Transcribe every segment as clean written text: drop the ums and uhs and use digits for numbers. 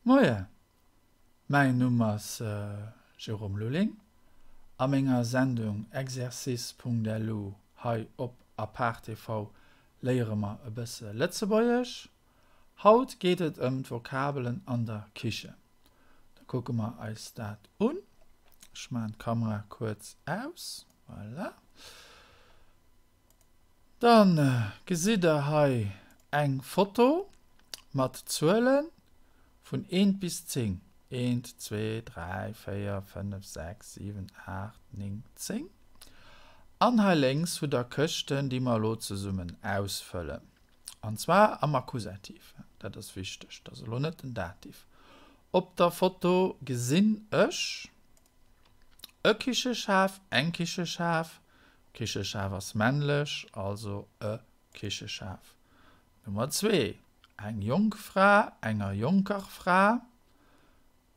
Moie, mäin Numm ass Jérôme Lulling. A menger Sendung Exercice.lu hei op Apart TV léiere mer e bësse Lëtzebuergesch. Haut geet et ëm d'Vokabelen an der Kichen. Da kucke mer eis dat un. Ech maachen d'Kamera kuerz aus. Voilà. Dann gesitt der hei eng Foto mat Zuelen vun eent bis 10, eent, zwee, dräi, véier, fënnef, sechs, siwen, aacht, néng, 10. An hei lénks hutt der Këschten, déi mer elo zesummen ausfëllen. An zwar am Akkusativ, dat ass wichteg, dat ass elo net den Dativ. Op der Foto gesinn ech e Kicheschaf, eng Kicheschaf, Kicheschaf ass männlech, also e Kicheschaf. Nummer zwee, eng jonk Fra, enger jonker Fra,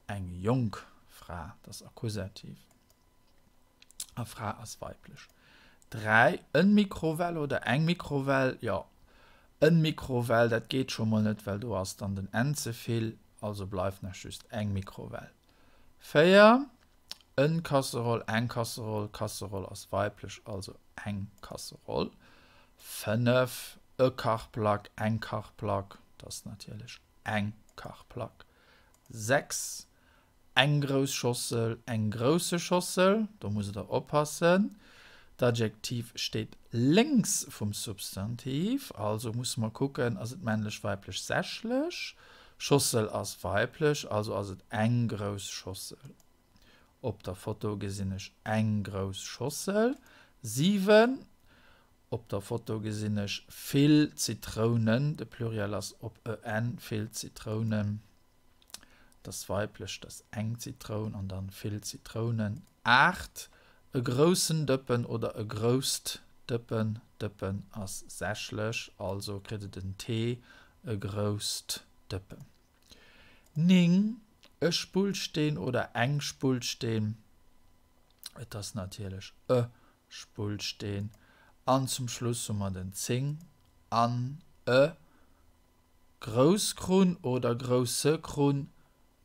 eng jonk Fra, dat ass Akkusativ a Fra ass weiblech. 3, en Mikrowell oder eng Mikrowell, jo, en Mikrowell, dat geet scho mol net, well do ass dann den n ze vill, also bleift nach just eng Mikrowell. 4, En Kasseroll, eng Kasseroll, Kasseroll ass weiblech, also eng Kasseroll. 5, E Kachplack, eng Kachplack, dat ass natierlech eng Kachplack. 6, Eng grouss Schossel, eng grousse Schossel, do musst der oppassen, d'Adjektiv steet lénks vum Substantiv, also musse mer kucken, ass et männlech, weiblech, sächlech? Schossel ass weiblech, also ass et eng grouss Schossel. Op der Foto gesinn ech eng grouss Schossel. 7, Op der Foto gesinn ech vill Zitrounen, de Pluriel ass op e n, vill Zitrounen. Dat ass weiblech, dat ass eng Zitroun an dann vill Zitrounen. 8, E groussen Dëppen oder e grousst Dëppen, Dëppen ass sächlech, also kritt et en t, e grousst Dëppen. 9, E Spullsteen oder eng Spullsteen, et ass natierlech e Spullsteen. An zum Schluss hu mer den 10 an e Grouss Krunn oder grousse Krunn,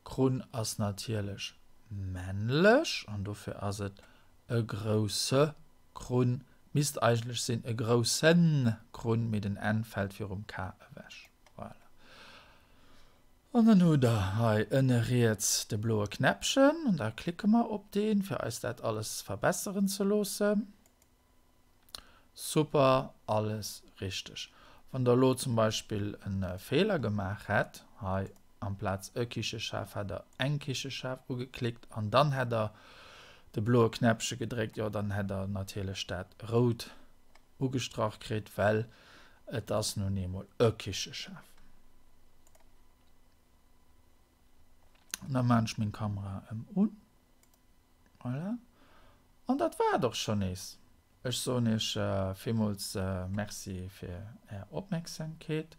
Krunn ass natierlech männlech an dofir ass et e grousse Krunn, misst eigentlech sinn e groussen Krunn, mee den n fält virum k ewech. Voilà. An dann hutt der hei ënne riets de bloe Knäppchen an da klicke mer op deen, fir eis dat alles verbesseren ze loossen. Super, alles richteg. Wann der elo zum Beispill en Feeler gemaach hätt, hei amplaz e Kicheschaf hätt der eng Kicheschaf ugeklickt an dann hätt der de bloe Knäppche gedréckt, jo dann hätt der natierlech dat rout ugestrach kritt, well et ass nun eemol e Kicheschaf. Da maan ech meng Kamera em un. Voilà. An dat war et och schonn nees. Ech soen iech villmools Merci fir är Opmerksamkeet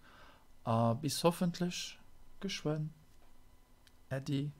a bis hoffentlech geschwënn. Äddi.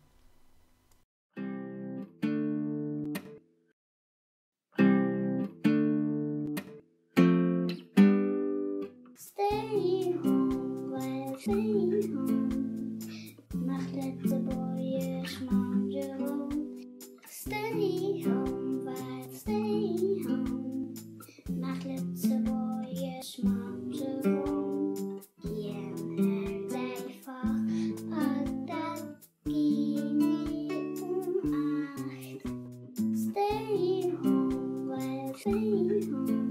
Stay home, well, stay home.